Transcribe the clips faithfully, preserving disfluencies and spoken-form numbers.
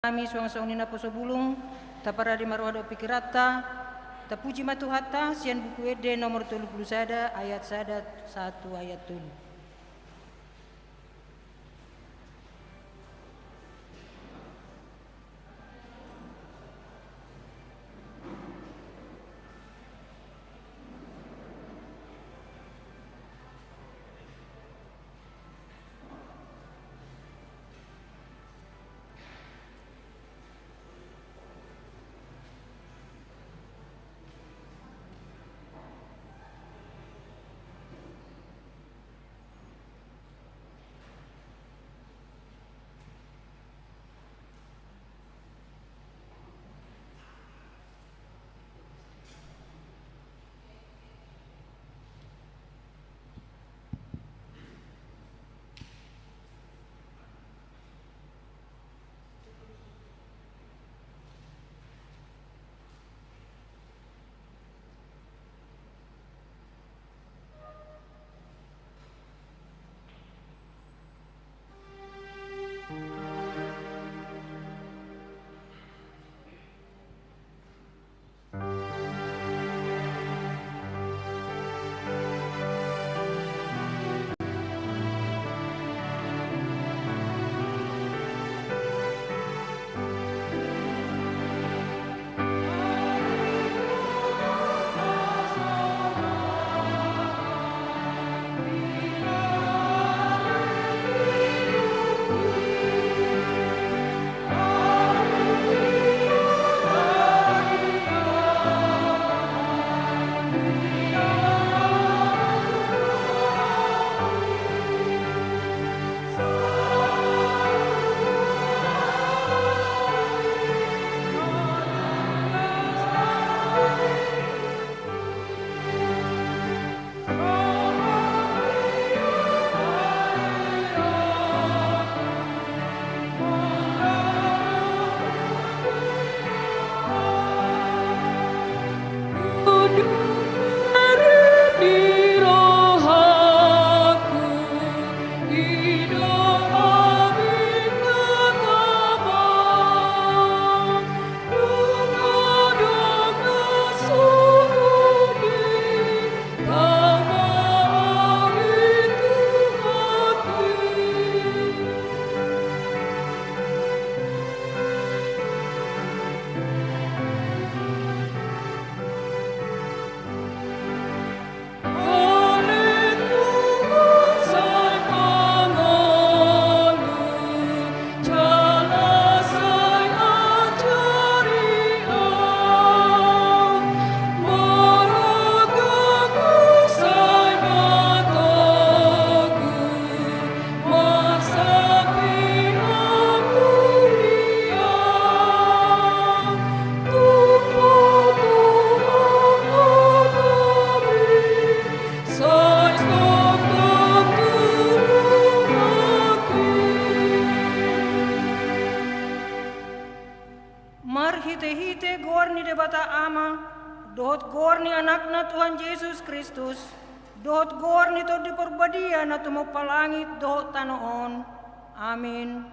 Hami suang songon i naposo bulung, taparade ma roha dohot pingkiranta, tapuji ma Tuhanta, sian Buku Ende nomor tolu pulu sada, ayat sada sahat tu ayat tolu. Marhitehite goar ni Debata Ama, dohot goar ni Anakna Tuhan Jesus Kristus, dohot goar ni Tondi Parbadia na tumompa langit dohot tano on. Amin.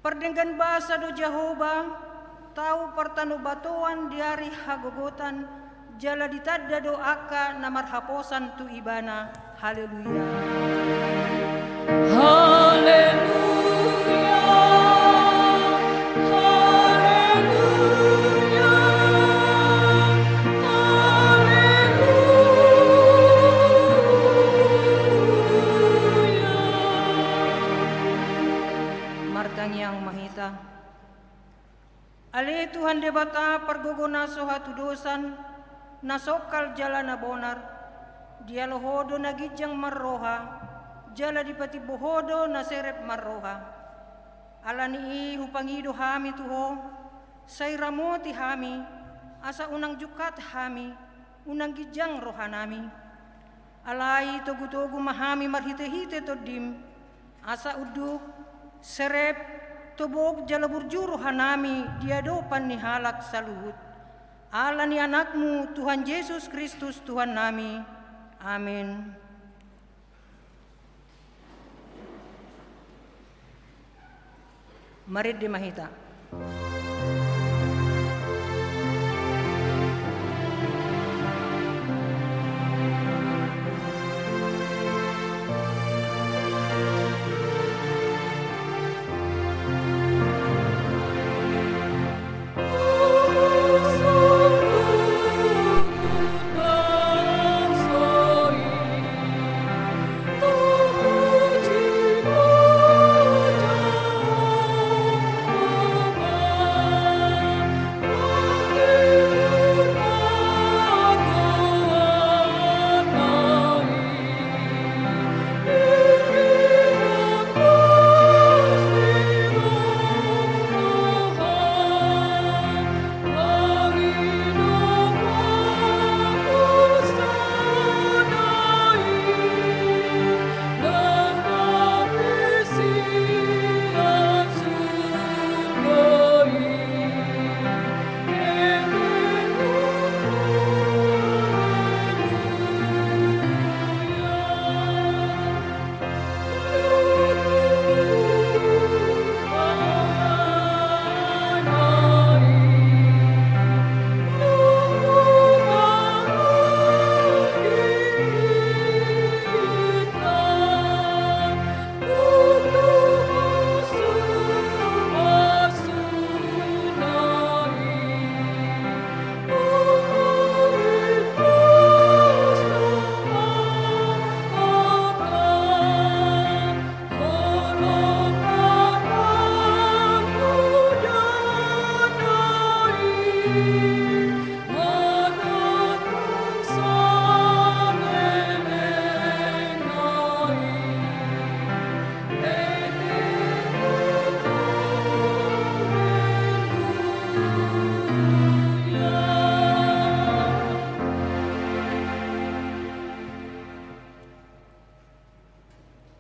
Pardenggan basa do Jahowa, tau partanobatoan di ari hagogotan, jala ditanda do angka na marhaposan tu Ibana. Haleluya. Haleluya. Haleluya. Haleluya. Martangiang ma hita. Ale Tuhan Debata, pargogo na so hatudosan, na songkal jala na bonar, dialo Ho do na ginjang marroha, jala dipatimbo Ho do na serep marroha. Ala ni i hupangido hami tu Ho, sai ramoti hami, asa unang jungkat hami, unang ginjang rohanami. Alai togutogu ma hami marhitehite Tondim, asa unduk, serep, tobok jala burju rohanami di adopan ni halak saluhut. Ala ni Anakmu, Tuhan Jesus Kristus, Tuhannami. Amin. Marende ma hita.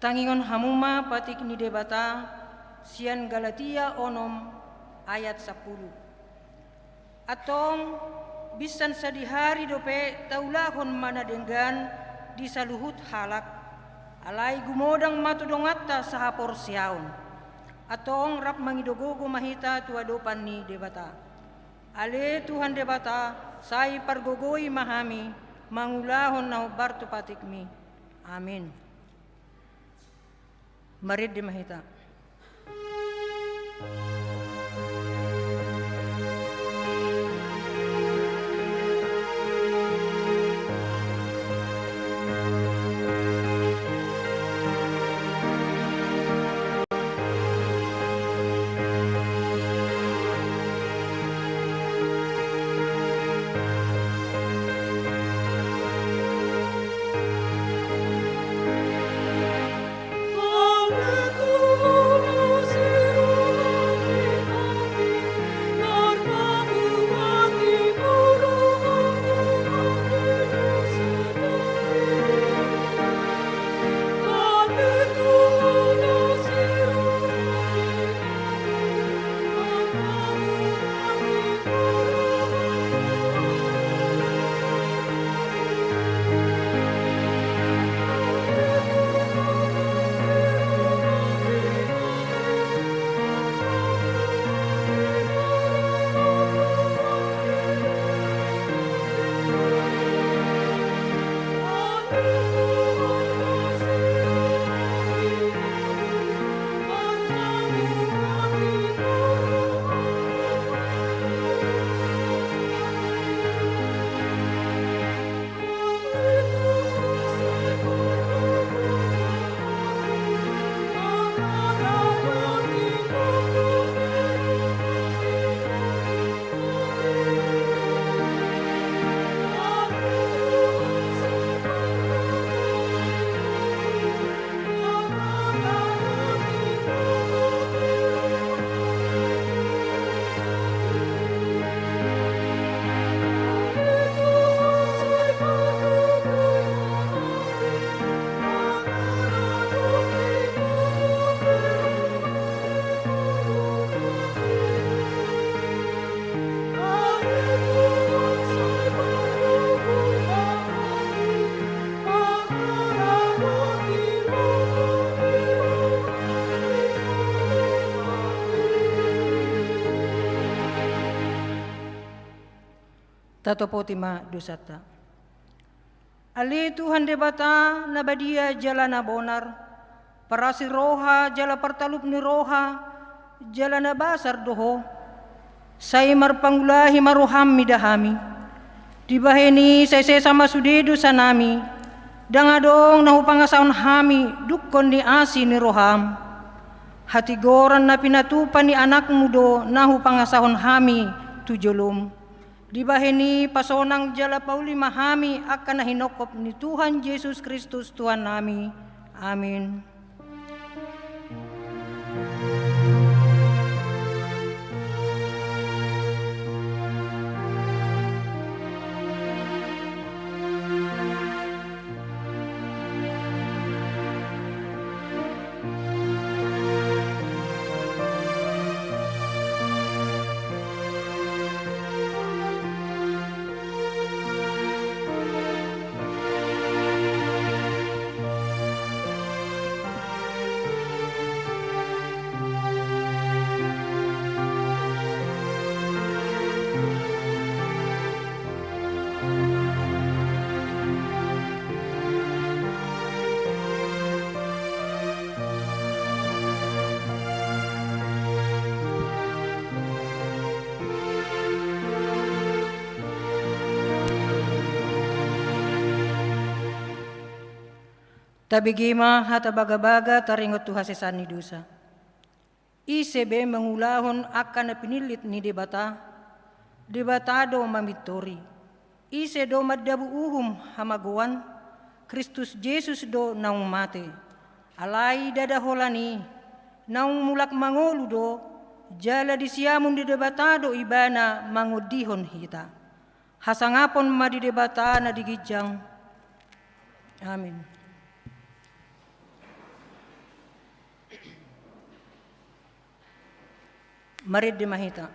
Tangingon hamu ma patik ni Debata sian Galatia onom ayat sampulu. Antong, binsan sadihari dope taulahon ma na denggan di saluhut halak, alai gumodang ma tu donganta sahaporseaon. Antong, rap mangido gogo ma hita tu adopan ni Debata. Ale Tuhan Debata, sai pargogoi ma hami mangulahon na hombar tu patikmi. Amin. Marende ma hita. Tatopoti ma dosanta. Ale Tuhan Debata, na badia jala na bonar, parasi roha jala partalup ni roha, jala na basar do Ho. Sai marpangulahi ma roham mida hami. Dibahen i sai sesa ma sude dosanami. Ndang adong na hupangasahon hami dungkon ni asi ni roham. Hatigoran na pinatupa ni Anakmu do na hupangasahon hami tu jolom. Dibahen i pasonang jala pauli ma hami angka na hinongkop ni Tuhan Jesus Kristus Tuhannami. Amin. Tabege ma hata bagabaga taringot tu hasesaan ni dosa. Ise be mangulahon angka na pinillit ni Debata? Debata do mamintori. Ise do mandabu uhum hamagoan? Kristus Jesus do naung mate. Alai ndada holan i, naung mulak mangolu do, jala di siamun ni Debata do Ibana mangondihon hita. Hasangapon ma di Debata na di ginjang. Amin. Marende ma hita.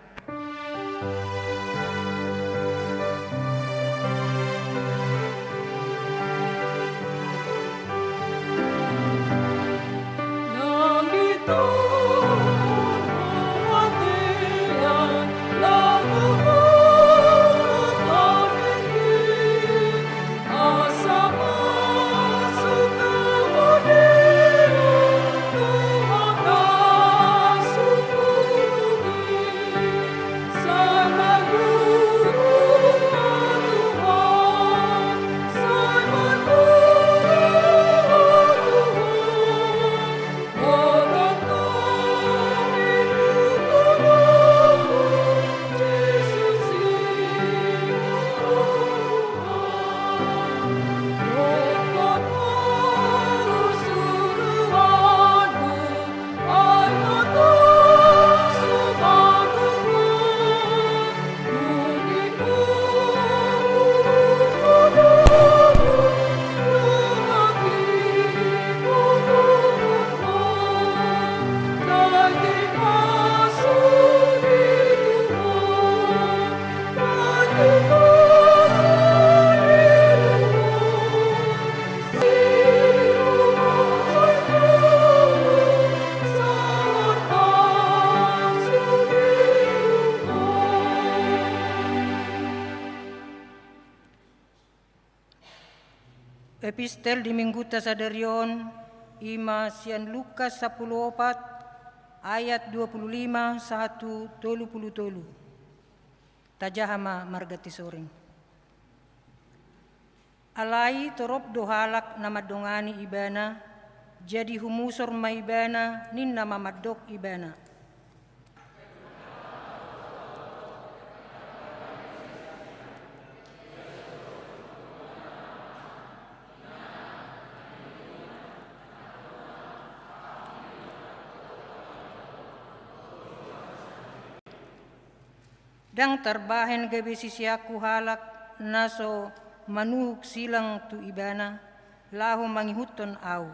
Epistel di minggunta sadari on, i ma sian Lukas sampulu opat ayat dua pulu lima sahat tu tolu pulu tolu. Tajaha ma marganti soring. Alai torop do halak na mandongani Ibana, jadi humusor ma Ibana, ninna ma mandok Ibana. Ndang tarbahen gabe siseanku halak na so manuhuk silang tu Ibana, laho mangihuthon Ahu.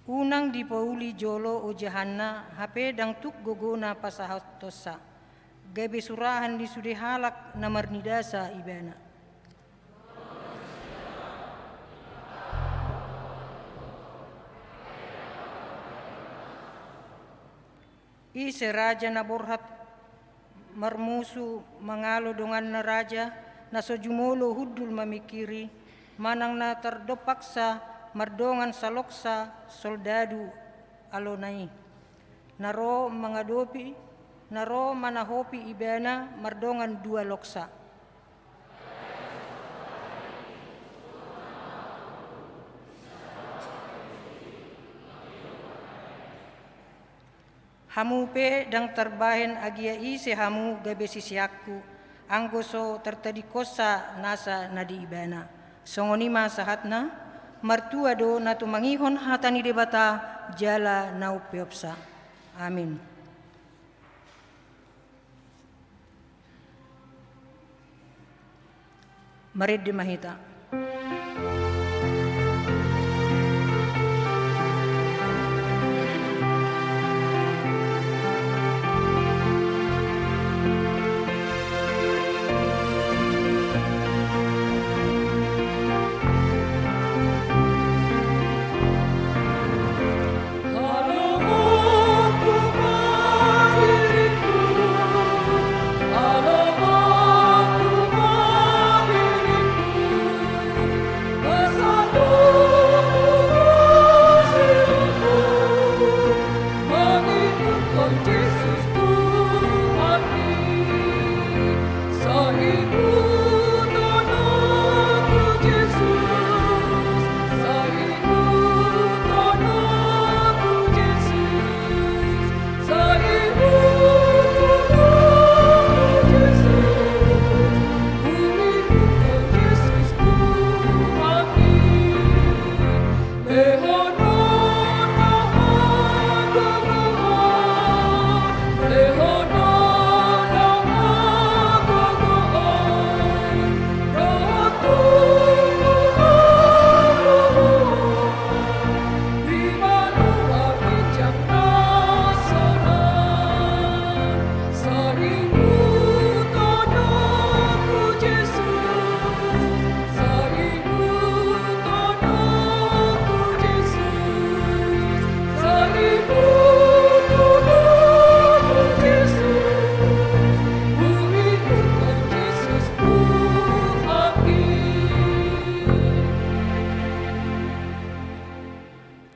Unang dipauli jolo ojahanna, hape ndang tuk gogona pasahathonsa, gabe surahan ni sude halak na marnidasa Ibana. Ise raja na borhat marmusu mangalo donganna raja, na so jumolo hundul mamingkiri, manang na tardompaksa mardongan saloksa soldadu alona i, na ro mangadopi, na ro manahopi ibana mardongan dua loksa. Hamu pe ndang tarbahen agia ise hamu gabe siseanku, anggo so tartadingkonsa nasa na di ibana. Songon i ma sahatna. Martua do na tumangihon hata ni Debata jala na umpeopsa. Amin. Marende ma hita.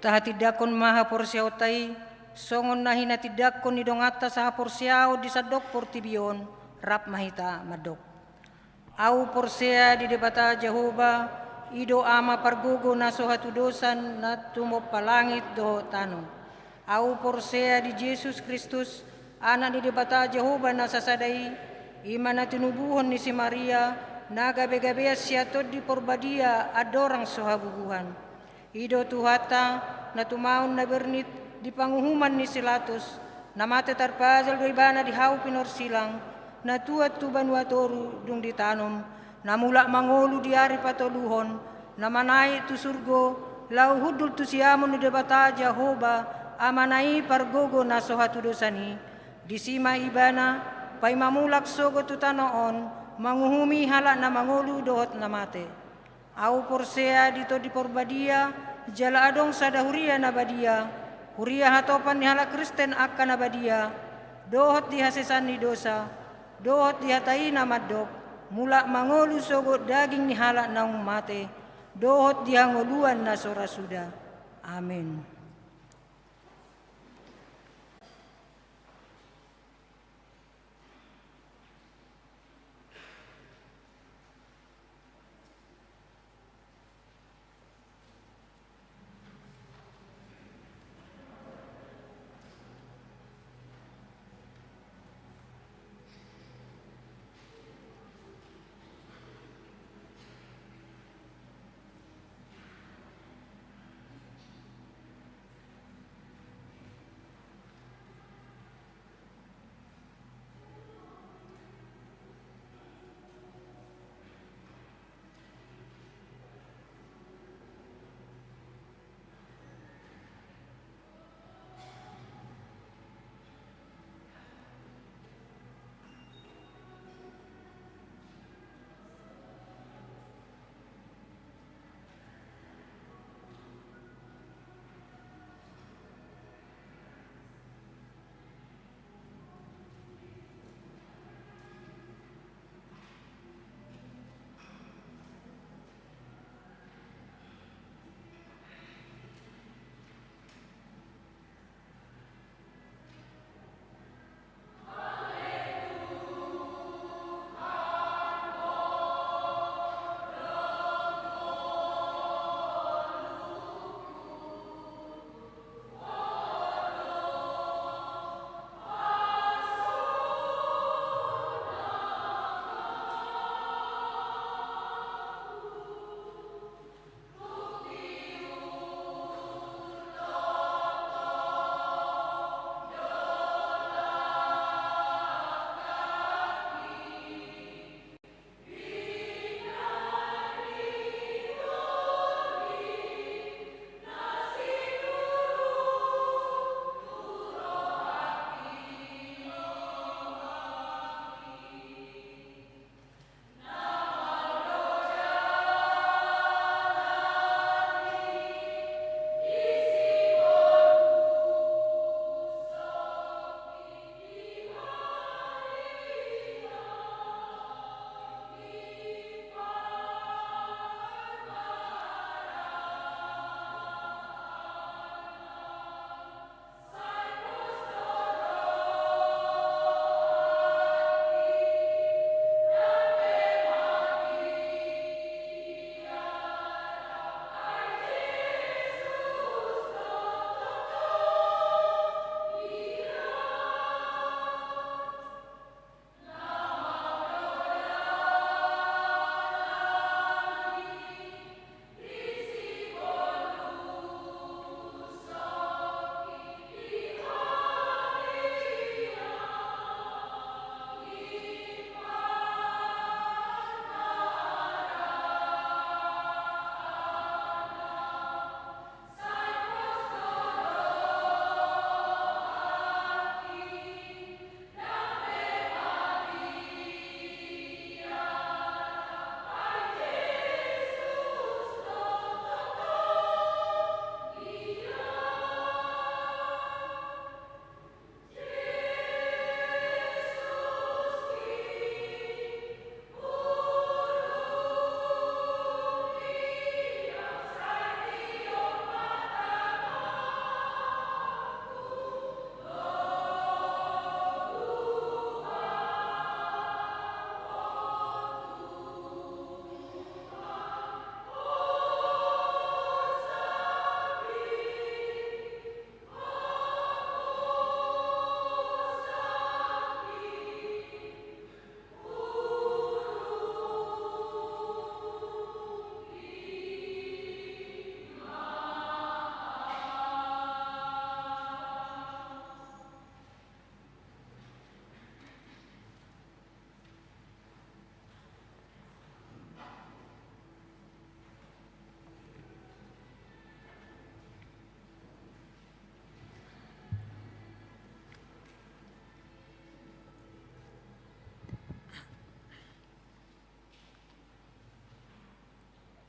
Tahatindangkon ma haporseaonta i, songon na hinatindangkon ni donganta sahaporseaon di sandok portibi on. Rap ma hita mandok. Ahu porsea di Debata Jahowa, i do Ama pargogo na so hatudosan na tumompa langit dohot tano. Ahu porsea di Jesus Kristus, Anak ni Debata Jahowa na sasada i, i ma na tinubuhon ni si Maria, na gabegabean sian Tondi Porbadia andorang so habubuhan. I do Tuhanta, na tumaon na bernit di panguhuman ni si Latus, na mate tarpajal do ibana di hau pinorsilang, na tuat tu banua toru dung ditanom, na mulak mangolu di ari patoluhon, na manaek tu surgo, laho hundul tu siamun ni Debata Jahowa, Amana i pargogo na so hatudosan i, disi ma ibana, paima mulak sogot tu tano on, manguhumi halak na mangolu dohot na mate. Ahu porsea di Tondi Porbadia, jala adong sada huria na badia, huria hatopan ni halak Kristen angka na badia, dohot di hasesaan ni dosa, dohot di hata i na mandok, mulak mangolu sogot daging ni halak naung mate, dohot di hangoluan na so ra suda. Amen.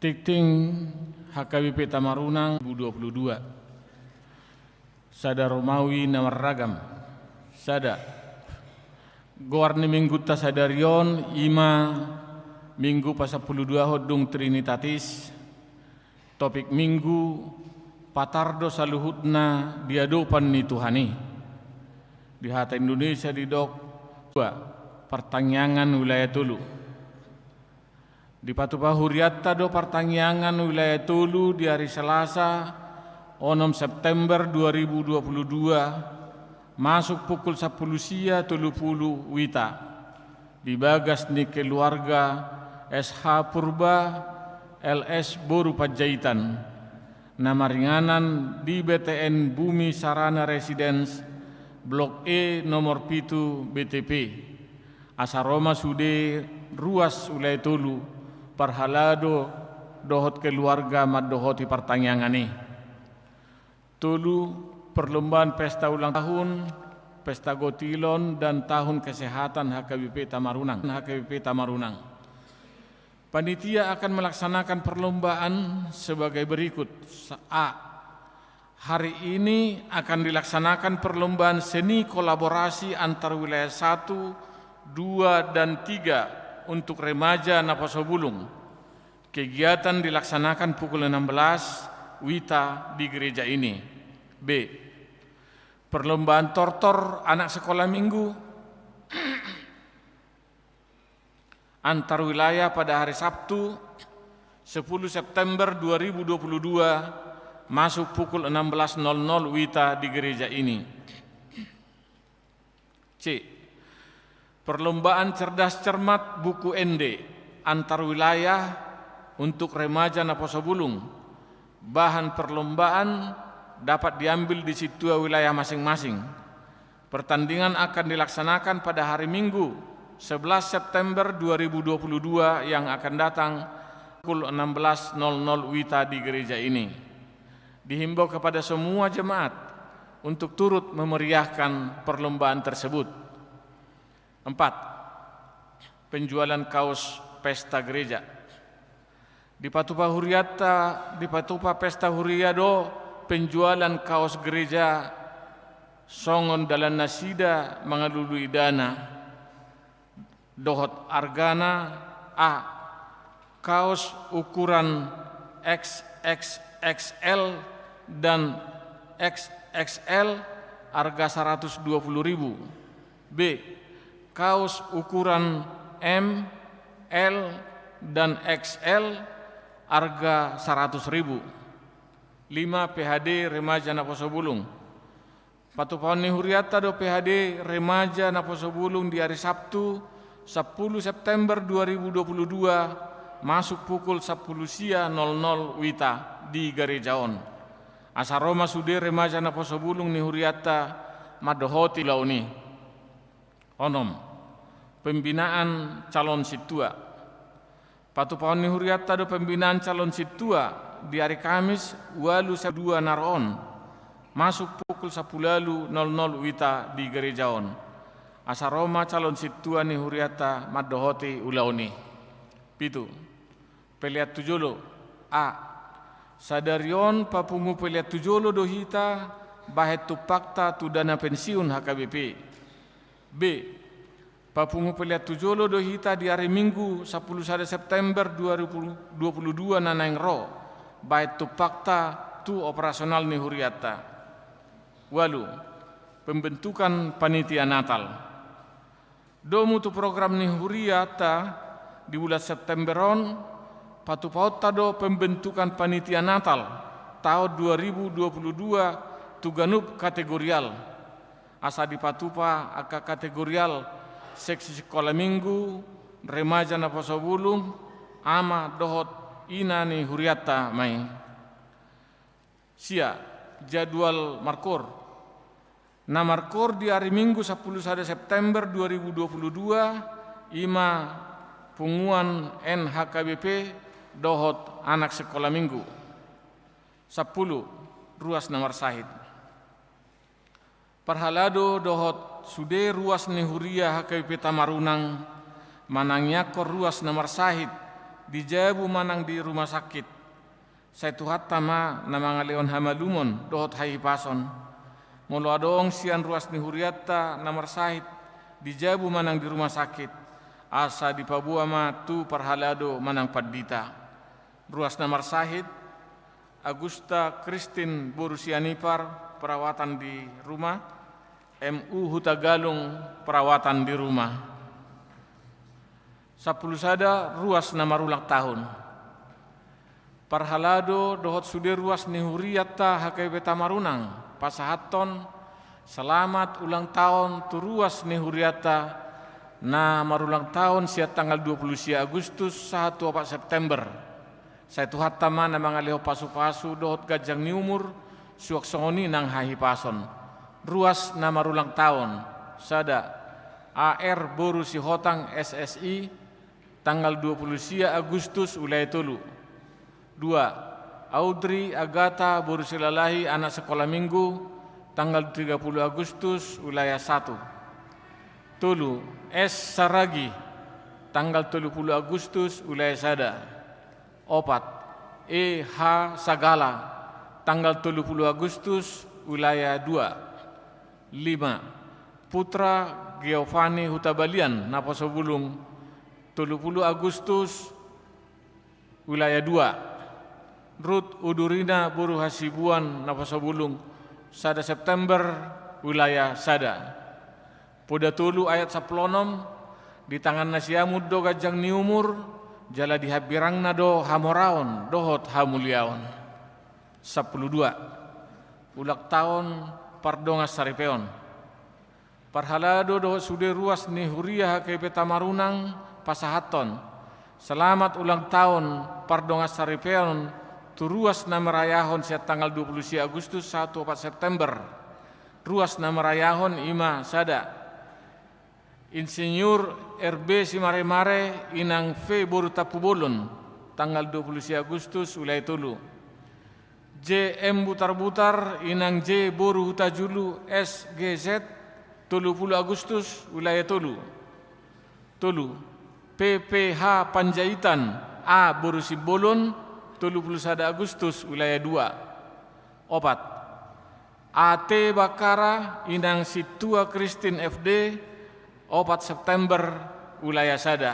Tingting H K B P Tamarunang dua ribu dua puluh dua. Sada Romawi na marragam. Sada. Goar ni minggunta sadari on i ma minggu pasampuluduahon dung Trinitatis. Topik minggu: Patar do saluhutna di adopan ni Tuhan i. Di hata Indonesia didok dua, partangiangan wilayah tolu. Dipatupa hurianta do partangiangan wilayah tolu di ari Selasa, onom September dua ribu dua puluh dua, masuk pukul sampulu sia tolu pulu wita, di bagas ni keluarga S H Purba, L S boru Panjaitan, na maringanan di B T N Bumi Sarana Residence, Blok E nomor pitu B T P. Asa ro ma sude ruas wilayah tolu, parhalado dohot keluarga mandohoti partangiangan i. Tolu, perlombaan pesta ulang tahun, pesta gotilon, dan tahun kesehatan H K B P Tamarunang, H K B P Tamarunang. Panitia akan melaksanakan perlombaan sebagai berikut. Sa-, A. Hari ini akan dilaksanakan perlombaan seni kolaborasi antar wilayah satu, dua, dan tiga untuk remaja Naposobulung. Kegiatan dilaksanakan pukul enam belas wita di gereja ini. B. Perlombaan tortor anak sekolah minggu antar wilayah pada hari Sabtu, sepuluh September dua ribu dua puluh dua, masuk pukul enam belas nol nol wita di gereja ini. C. Perlombaan cerdas cermat buku ende antar wilayah untuk remaja Naposobulung. Bahan perlombaan dapat diambil di sintua wilayah masing-masing. Pertandingan akan dilaksanakan pada hari Minggu, sebelas September dua ribu dua puluh dua yang akan datang, pukul enam belas nol nol wita di gereja ini. Dihimbau kepada semua jemaat untuk turut memeriahkan perlombaan tersebut. Empat, penjualan kaos pesta gereja. Dipatupa hurianta, dipatupa pesta huria do penjualan kaos gereja songon dalan nasida mangalului dana. Dohot argana: A. Kaos ukuran X X X L dan X X L, arga saratus dua pulu ribu. B. Kaos ukuran M, L, dan X L, arga saratus ribu. Lima, P H D remaja Naposobulung. Patupaon ni hurianta do P H D remaja Naposobulung di ari Sabtu, sampulu September dua ribu dua puluh dua, masuk pukul sampulu sia nol nol wita di gareja on. Asa ro ma sude remaja Naposobulung ni hurianta mandohoti ulaon i. Onom, pembinaan calon sintua. Patupaon ni hurianta do pembinaan calon sintua di ari Kamis, ualu Sep-, dua na ro on, masuk pukul sampulu ualu nol nol wita di gareja on. Asa ro ma calon sintua ni hurianta mandohoti ulaon i. Pitu, pelean tu jolo. A. Sadari on papungu pelean tu jolo do hita bahen tumpakta tu dana pensiun H K B P. B. Papungu pelean tu jolo do hita di ari Minggu, sampulu sada September dua ribu dua puluh dua na naeng ro, bahen tumpakta tu operasional ni hurianta. Ualu, pembentukan panitia Natal. Domu tu program ni hurianta di bulan September on, patupaonta do pembentukan panitia Natal taon dua ribu dua puluh dua tu ganup kategorial. Asa dipatupa angka kategorial, seksi sikola Minggu, remaja Naposobulung, ama dohot ina ni hurianta ma i. Sia, jadwal markoor. Na markoor di ari Minggu sampulu sada September dua ribu dua puluh dua, i ma punguan N H K B P dohot anak sikola Minggu. Sampulu, ruas na marsahit. Parhalado dohot sude ruas ni huria H K B P Tamarunang manangiangkon ruas na marsahit Di jabu manang di rumah sakit, sai Tuhanta ma na mangalehon hamalumon dohot hahipason. Molo adong sian ruas ni hurianta na marsahit di jabu manang di rumah sakit, asa dipaboa ma tu parhalado manang pandita. Ruas na marsahit: Agusta Kristin boru Sianipar, perawatan di rumah. M U Hutagalung, perawatan di rumah. Sampulu sada, ruas na marulang tahun. Parhalado dohot sude ruas ni hurianta H K B Tamarunang pasahathon selamat ulang tahun tu ruas ni hurianta na marulang tahun sian tanggal dua pulu sia Agustus sahat tu opat September. Sai Tuhanta ma na mangalehon pasupasu dohot ganjang ni umur, suang songon i nang hahipason. Ruas na marulang tahun: sada, A R boru Sihotang, S S I, tanggal dua pulu sia Agustus, wilayah tolu. Dua, Audrey Agatha boru Silalahi, anak sekolah minggu, tanggal tiga puluh Agustus, wilayah satu. Tolu, S Saragi, tanggal tolu puluh Agustus, wilayah sada. Opat, E H Sagala, tanggal tolu puluh Agustus, wilayah dua. Lima, Putra Giovanni Hutabalian, Naposobulung, tolu puluh Agustus, wilayah dua. Rut Udurina boru Hasibuan, Naposobulung, sada September, wilayah sada. Poda tolu ayat sampulu onom: Di tangan na siamun do ganjang ni umur, jala di hambirangna do hamoraon dohot hamuliaon. Sampulu dua, ulang tahun pardongan saripeon. Parhalado dohot sude ruas ni huria H K B Tamarunang pasahathon selamat ulang tahun pardongan saripeon tu ruas na marayahon sian tanggal dua pulu sia Agustus sahat tu opat September. Ruas na marayahon i ma: sada, Insinyur R B Simaremare, inang V boru Tampubolon, tanggal dua pulu sia Agustus, wilayah tolu. J M Butarbutar, inang J boru Hutajulu, S G Z, tolu puluh Agustus, wilayah tolu. Tolu, P P H Panjaitan, A boru Simbolon, tolu puluh sada Agustus, wilayah dua. Opat, A T Bakara, inang Sintua Kristin F D, opat September, wilayah sada.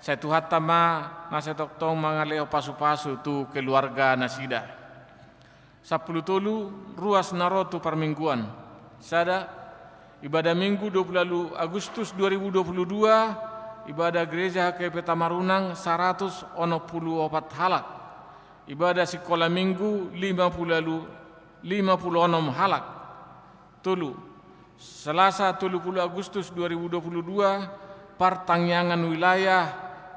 Sai Tuhanta ma na sai tongtong mangalehon pasupasu tu keluarga nasida. Sampulu tolu, ruas na ro tu parmingguan. Sada, ibadah Minggu dua puluh ualu Agustus dua ribu dua puluh dua, ibadah Gereja H K B Tamarunang saratus onom puluh opat halak. Ibadah sikola Minggu lima puluh ualu, lima puluh onom halak. Tolu, Selasa tolu puluh Agustus dua ribu dua puluh dua, partangiangan wilayah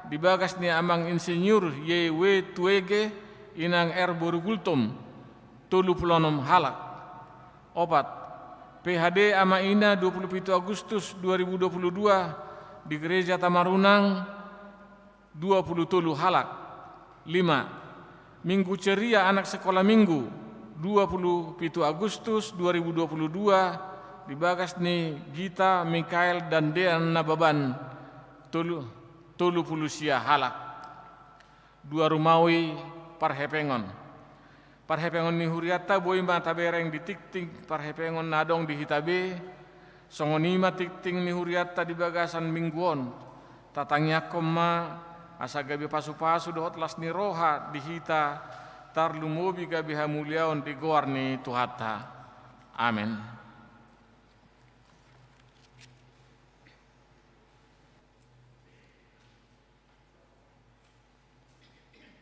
di bagas ni Amang Insinyur Y W Tuege, inang R boru Gultom, tolu puluh onom halak. Opat, P H D Ama Ina dua puluh pitu Agustus dua ribu dua puluh dua di Gereja Tamarunang, dua puluh tolu halak. Lima, Minggu Ceria anak sekolah Minggu, dua puluh pitu Agustus dua ribu dua puluh dua, di bagas ni Gita, Mikael dan Dean Nababan, tolu, tolu puluh sia halak. Dua rumawi parhepengon. Parhepengon ni hurianta boi ma tabereng di tingting parhepengon na adong di hita be, songon i ma tingting ni hurianta di bagasan minggu on. Tatangiangkon ma asa gabe pasupasu dohot las ni roha di hita, tarlumobi gabe hamuliaon di goar ni Tuhanta. Amen.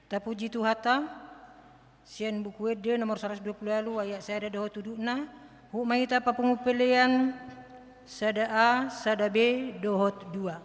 Tapuji Tuhanta, sian Buku Ende nomor saratus dua puluh ualu ayat sada dohot udutna, hut ma hita papungu pelean sada A, sada B dohot dua.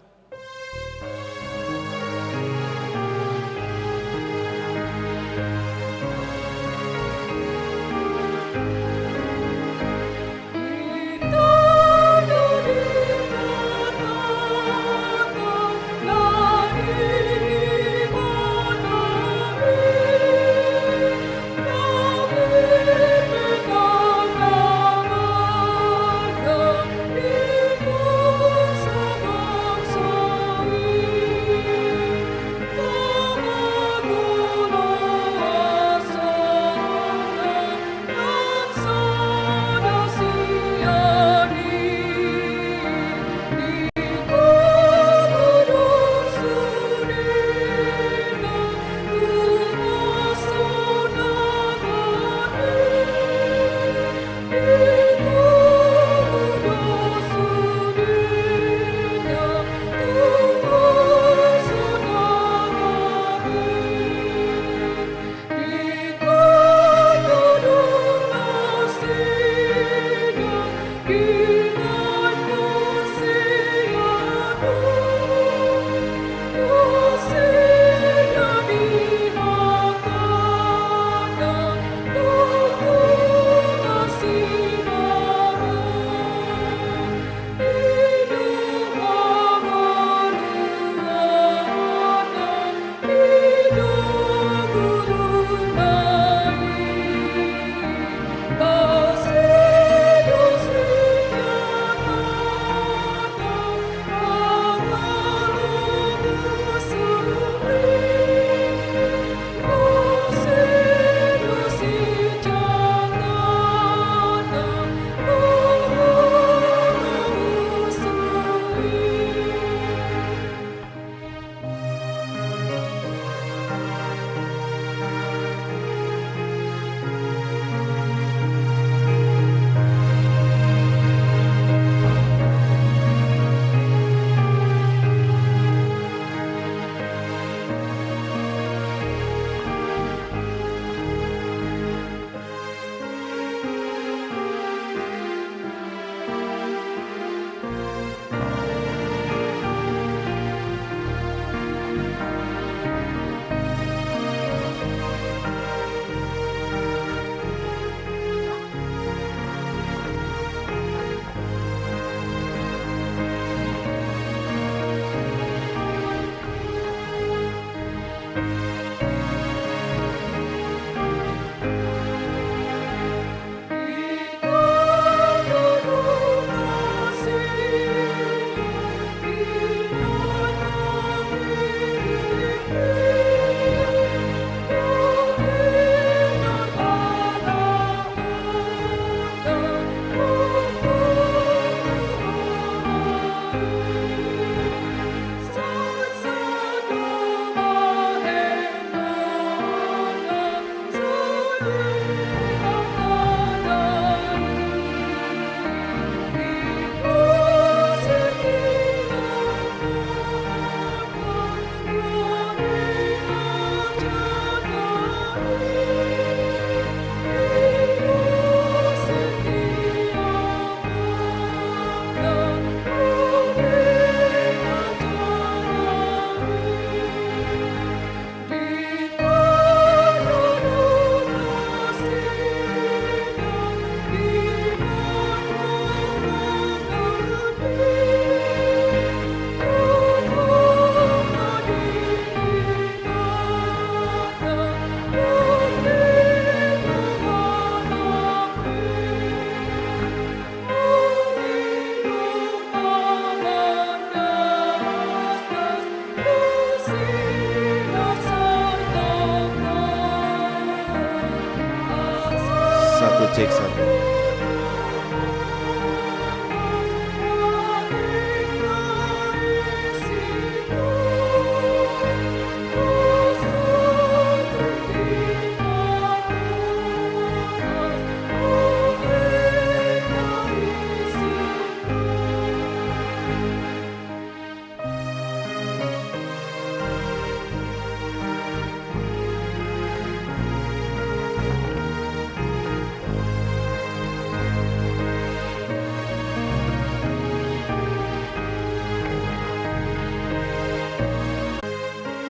Baik, satu.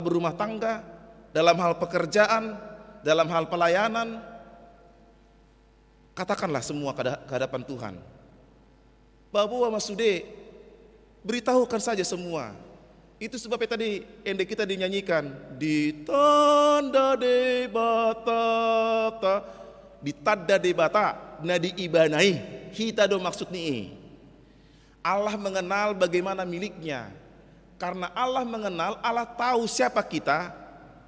Berumah tangga, dalam hal pekerjaan, dalam hal pelayanan, katakanlah semua ke hada-, ke hadapan Tuhan. Paboa ma sude, beritahukan saja semua. Itu sebabnya tadi ende kita dinyanyikan, ditanda Debata, ditanda Debata, na di Ibana i, hita do maksud ni i. Allah mengenal bagaimana miliknya. Karena Allah mengenal, Allah tahu siapa kita,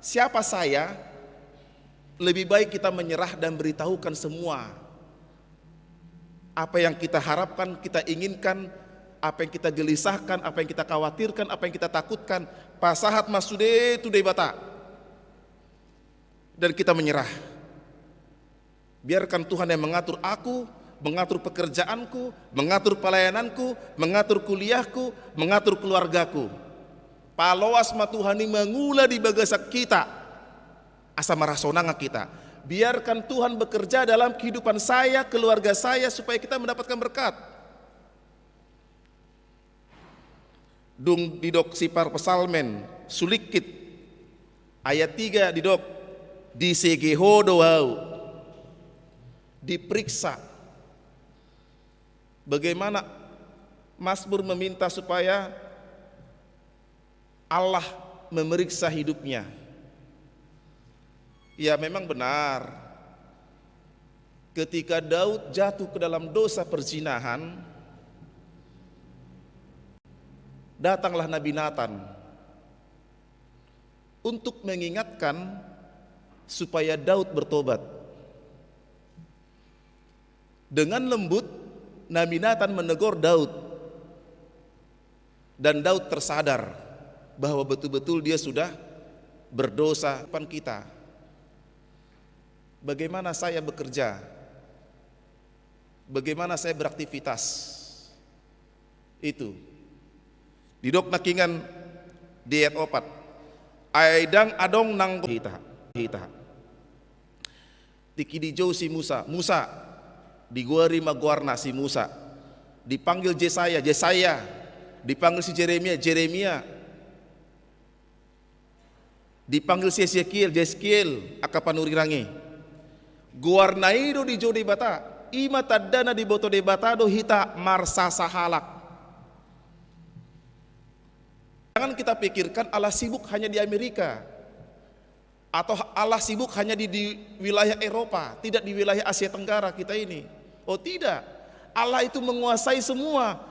siapa saya, lebih baik kita menyerah dan beritahukan semua. Apa yang kita harapkan, kita inginkan, apa yang kita gelisahkan, apa yang kita khawatirkan, apa yang kita takutkan, pasahat ma sude tu Debata. Dan kita menyerah. Biarkan Tuhan yang mengatur aku, mengatur pekerjaanku, mengatur pelayananku, mengatur kuliahku, mengatur keluargaku. Paloas ma Tuhan i mangula di bagasan hita. Asa marasonangan hita. Biarkan Tuhan bekerja dalam kehidupan saya, keluarga saya, supaya kita mendapatkan berkat. Dung didok si parpsalmen, sulingkit, ayat tiga didok, disegel ho do ahu, diperiksa. Bagaimana Mazmur meminta supaya Allah memeriksa hidupnya. Ya, memang benar. Ketika Daud jatuh ke dalam dosa perzinahan, datanglah Nabi Natan untuk mengingatkan supaya Daud bertobat. Dengan lembut, Nabi Natan menegur Daud. Dan Daud tersadar bahwa betul-betul dia sudah berdosa depan kita. Bagaimana saya bekerja? Bagaimana saya beraktivitas? Itu. Didok nangkiningan di ayat opat. Ai ndang adong nang hita, hita. Tingki dijou si Musa, Musa, digoari ma goarna si Musa. Dipanggil Jesaya, Jesaya. Dipanggil si Jeremia, Jeremia. Dipanggil si Esekiel, Jeskiel, angka panurirang i. Goarna i do dijou Debata, i ma tanda na diboto Debata do hita marsasahalak. Jangan kita pikirkan Allah sibuk hanya di Amerika. Atau Allah sibuk hanya di, di wilayah Eropa, tidak di wilayah Asia Tenggara kita ini. Oh tidak, Allah itu menguasai semua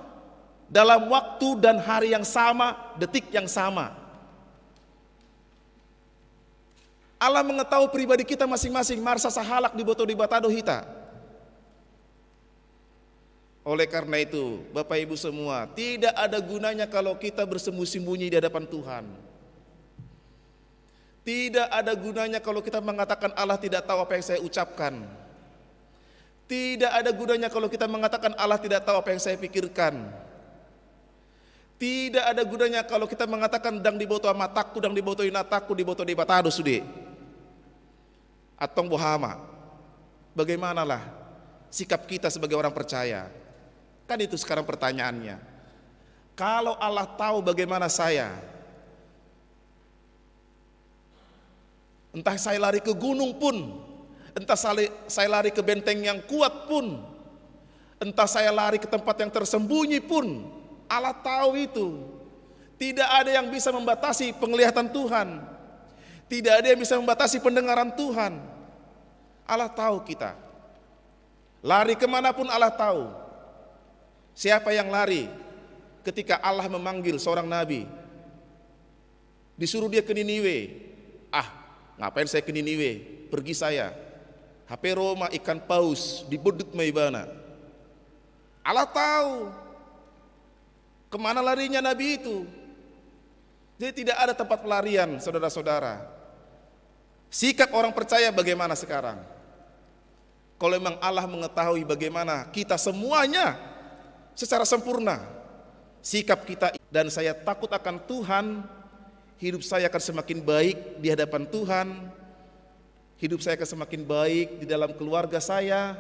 dalam waktu dan hari yang sama, detik yang sama. Allah mengetahui pribadi kita masing-masing, marsasahalak diboto Debata do hita. Oleh karena itu, Bapak Ibu semua, tidak ada gunanya kalau kita bersembunyi-sembunyi di hadapan Tuhan. Tidak ada gunanya kalau kita mengatakan, "Allah tidak tahu apa yang saya ucapkan." Tidak ada gunanya kalau kita mengatakan, "Allah tidak tahu apa yang saya pikirkan." Tidak ada gunanya kalau kita mengatakan, "Ndang diboto amanku, ndang diboto inanku, diboto Debata do sude." Antong boha ma? Bagaimanalah sikap kita sebagai orang percaya? Kan itu sekarang pertanyaannya. Kalau Allah tahu bagaimana saya, entah saya lari ke gunung pun, entah saya, saya lari ke benteng yang kuat pun, entah saya lari ke tempat yang tersembunyi pun, Allah tahu itu. Tidak ada yang bisa membatasi penglihatan Tuhan. Tidak ada yang bisa membatasi pendengaran Tuhan. Allah tahu kita. Lari kemana pun Allah tahu. Siapa yang lari ketika Allah memanggil seorang nabi? Disuruh dia ke Niniwe. "Ah, ngapain saya ke Niniwe? Pergi saya." Hape ro ma ikan paus, dibondut ma ibana. Allah tahu kemana larinya nabi itu. Jadi tidak ada tempat pelarian, saudara-saudara. Sikap orang percaya bagaimana sekarang? Kalau memang Allah mengetahui bagaimana kita semuanya secara sempurna, sikap kita, dan saya takut akan Tuhan, hidup saya akan semakin baik di hadapan Tuhan, hidup saya akan semakin baik di dalam keluarga saya,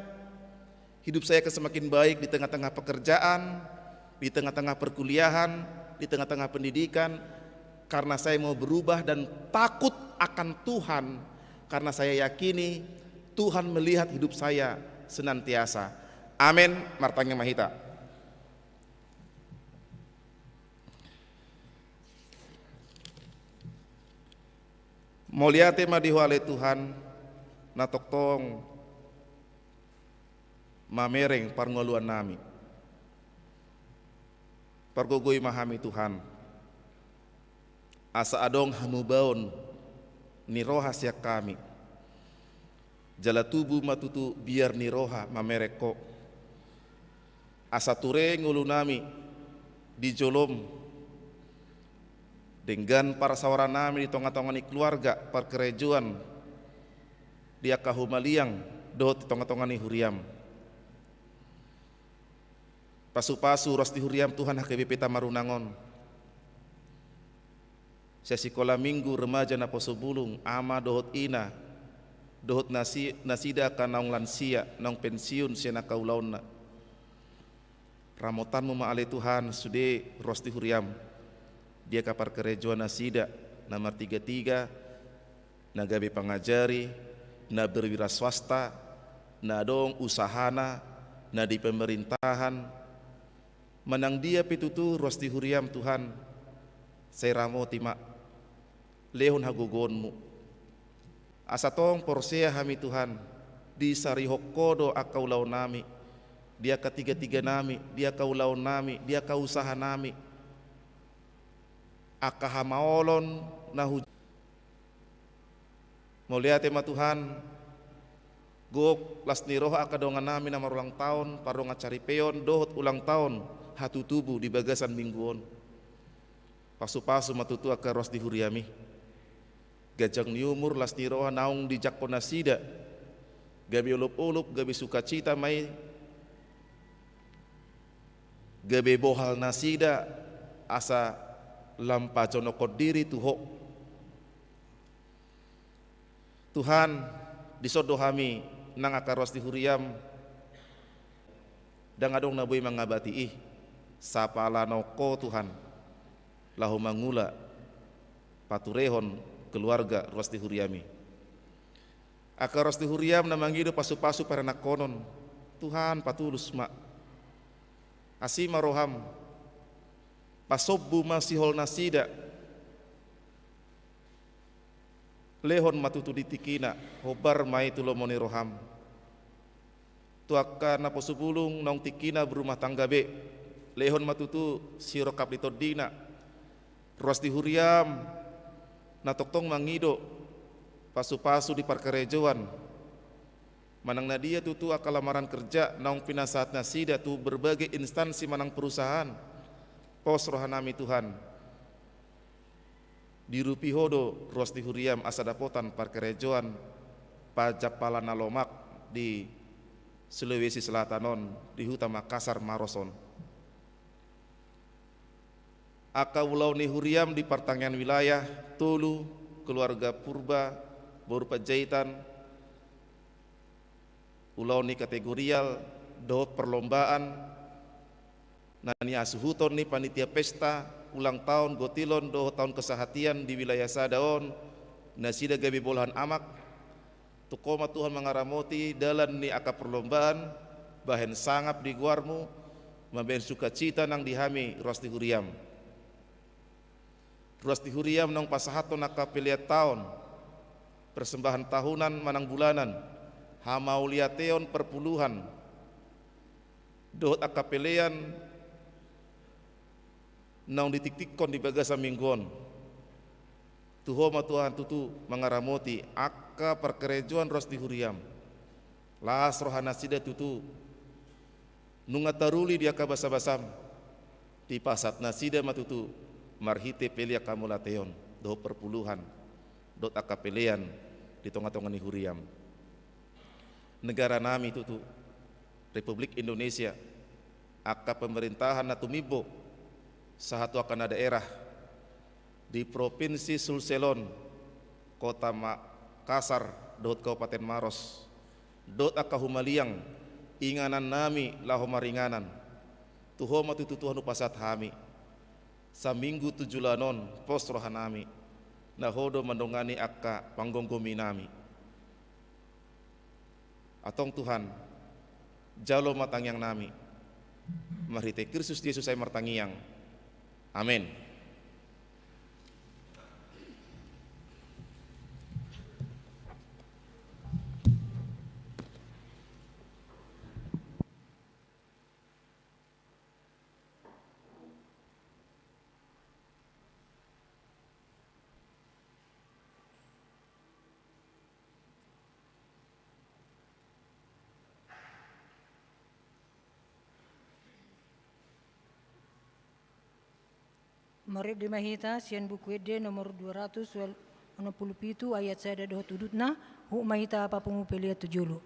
hidup saya akan semakin baik di tengah-tengah pekerjaan, di tengah-tengah perkuliahan, di tengah-tengah pendidikan, karena saya mau berubah dan takut akan Tuhan, karena saya yakini Tuhan melihat hidup saya senantiasa. Amin. Martangiang ma hita. Mauliate ma di Ho ale Tuhan, na tongtong mamereng parngoluannami. Pargogoi ma hami Tuhan, asa adong hamubaon ni roha sian hami. Jala tubu ma tutu biar ni roha mamereng Ho, asa ture ngolunami di jolom, denggan parsaoranami di tonga-tonga ni keluarga, parkarejoan, di angka humaliang dohot di tonga-tonga ni huriam. Pasu-pasu ruas ni huriam Tuhan H K B P Tamarunang on. Sian sikola minggu, remaja, naposo bulung, ama dohot ina, dohot nasi-, nasida angka naung lansia, naung pensiun sian angka ulaonna. Ramotanmu ma ale Tuhan sude ruas ni huriam, di angka parkarejoan nasida, na martiga-tiga, na gabe pangajari, na berwira swasta, na adong usahana, na di pemerintahan, manang dia pe tutu ruas ni huriam Tuhan, sai ramoti ma, lehon hagogoonmu. Asa tong porsea hami Tuhan, disarihon Ho do angka ulaonnami, di angka tiga-tiganami, di angka ulaonnami, di angka usahanami, angka hamaolon na hu- Mauliate ma Tuhan, gok las ni roha angka dongannami na marulang taon, pardongan saripeon dohot ulang taon hatutubu di bagasan minggu on. Pasu-pasu ma tutu angka ruas ni huriami. Ganjang ni umur, las ni roha naung dijangkon nasida. Gabe olop-olop, gabe sukacita ma i. Gabe bohal nasida asa lam pajonokhon diri tu Ho. Tuhan, dison do hami nang angka ruas ni huriam, ndang adong na boi mangabati i, sapala nang Ho Tuhan, laho mangula, paturehon keluarga ruas ni huriami. Angka ruas ni huriam na mangido pasu-pasu paranakhonon, Tuhan, patulus ma. Asi ma roham, pasombu ma sihol nasida. Lehon ma tutu di tingkina, hombar ma i tu lomo ni roham. Tu angka naposo bulung naung tingkina berumah tangga be, lehon ma tutu sirongkap ni tondina. Ruas ni huriam, na tongtong mangido pasu-pasu di parkarejoan. Manang na dia tutu angka lamaran kerja naung pinasahat nasida tu berbagai instansi manang perusahaan. Pos rohanami Tuhan. Diurupi Ho do ruas ni huriam asa dapotan parkarejoan, pajampalan na lomak di Sulawesi Selatan on, di huta Makassar, Maros on. Angka ulaon ni huriam di partangiangan wilayah, tolu, keluarga Purba, Boru Panjaitan, ulaon ni kategorial, dohot perlombaan, na niasuhuton ni panitia pesta, ulang taon, gotilon, dohot taon kesehatian di wilayah sada on, nasida gabe bolahan amak, Tungkol ma Tuhan mangaramoti dalan ni angka perlombaan, bahen sangap di goarmu, mambahen sukacita nang di hami ruas ni huriam. Ruas ni huriam naung pasahathon angka pelean taon, persembahan tahunan manang bulanan, hamauliateon perpuluhan, dohot angka pelean naung ditiktikkon di bagasan minggu on. Tu Ho ma Tuhan tutu mangaramoti angka parkarejoan ruas ni huriam. Las roha nasida tutu, nunga taruli di angka basabasam, dipasahat nasida ma tutu marhite pelean hamauliateon, dohot parpuluhan, dohot angka pelean di tongatonga ni huriam. Negara nami tutu, Republik Indonesia, angka pemerintahan na tumimbo, sahat tu angka na daerah, di Provinsi Sulsel on, Kota Makassar, dohot Kabupaten Maros, dohot angka humaliang, inganan nami laho maringanan. Tu Ho ma tutu Tuhan hupasahat hami. Saminggu tu joloan on, pos roha nami, na Ho do mandongani angka panggomgomi nami. Antong Tuhan, jalo ma tangiang nami. Marhite Kristus Jesus hami martangiang. Amen. Marende ma hita sian Buku Ende nomor dua ratus onom pulu pitu, ayat sada dohot udutna. Huhut ma hita papungu pelean tu jolo.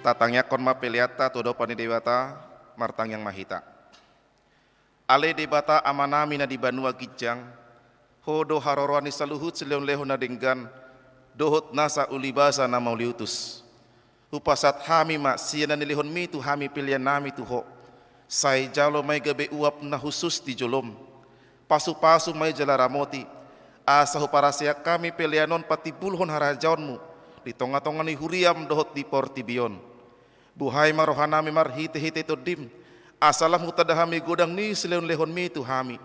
Tatangiangkon ma peleanta tu adopan ni Debata, martangiang ma hita. Ale Debata Amanami na di banua ginjang, Ho do haroroan ni saluhut silehonlehon na denggan, dohot nasa ulibasa na mauliutus. Hupasahat hami ma sian na nilehonmi tu hami peleannami tu Ho. Sai jalo ma i gabe uap na hushus di jolom. Pasupasu ma i jala ramoti, asa huparaseang hami pelean on patimbulhon harajaonmu di tongatonga ni huriam dohot di portibi on. Buhai ma rohanami marhitehite Tondim, asa lam hutanda hami godang ni silehonlehonmi tu hami,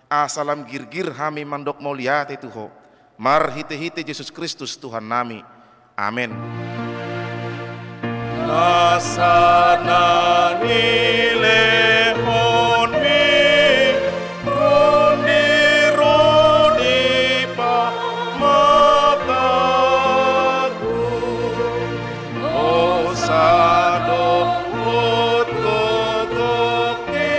asa lam girgir hami mandok mauliate tu Ho. Marhitehite Jesus Kristus Tuhannami. Amen. Nasa na nilehonmi rondirondi pamatangku, hosa dohot gogoke.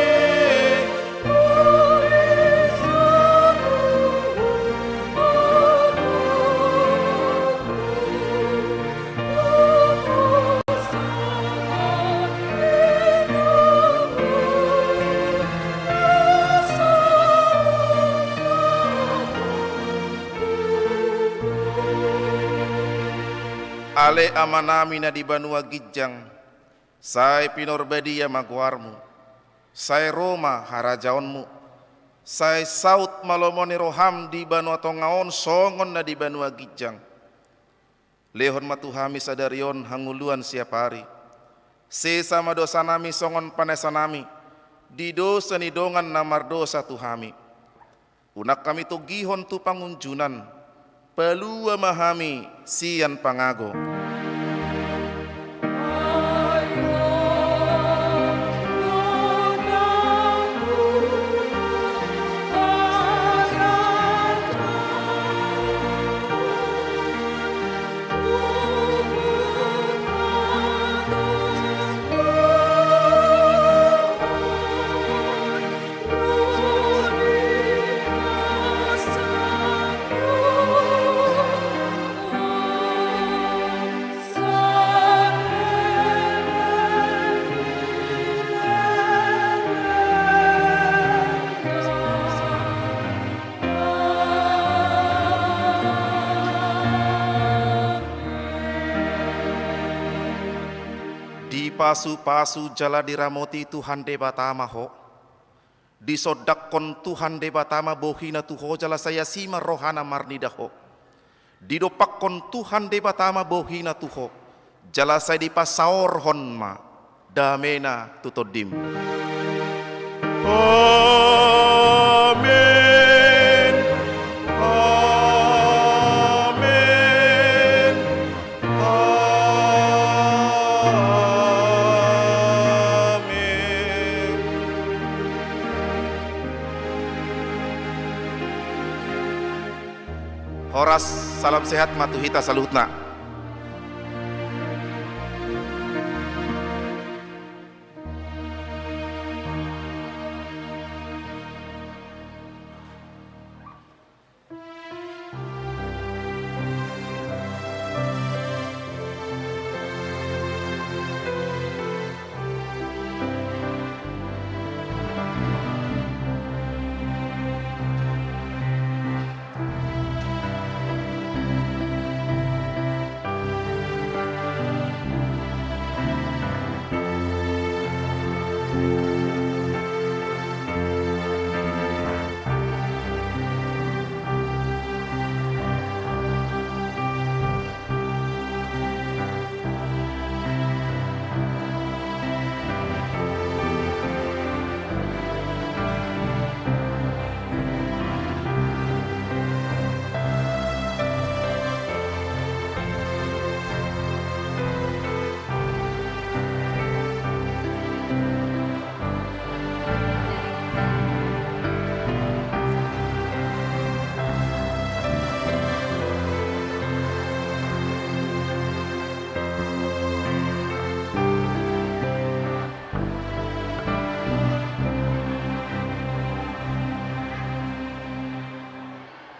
Ale Amanami na di banua ginjang, sai pinarbadia ma goarmu, sai ro ma harajaonmu, sai saut ma lomo ni roham di banua tonga on songon na di banua ginjang. Lehon ma tu hami sadari on hangoluan siapari. Sesa ma dosanami songon panesanami di dosa ni dongan na mardosa tu hami. Unang hami togihon tu pangunjunan, palua ma hami sian pangago. Dipasupasu jala diramoti Tuhan Debata ma ho. Disondangkon Tuhan Debata ma bohina tu ho jala sai asi ma rohana marnida ho. Didompakkon Tuhan Debata ma bohina tu ho jala sai dipasaorhon ma damena tu tondim. Amen. Amen. Amen. Horas, salam sehat ma tu hita saluhutna.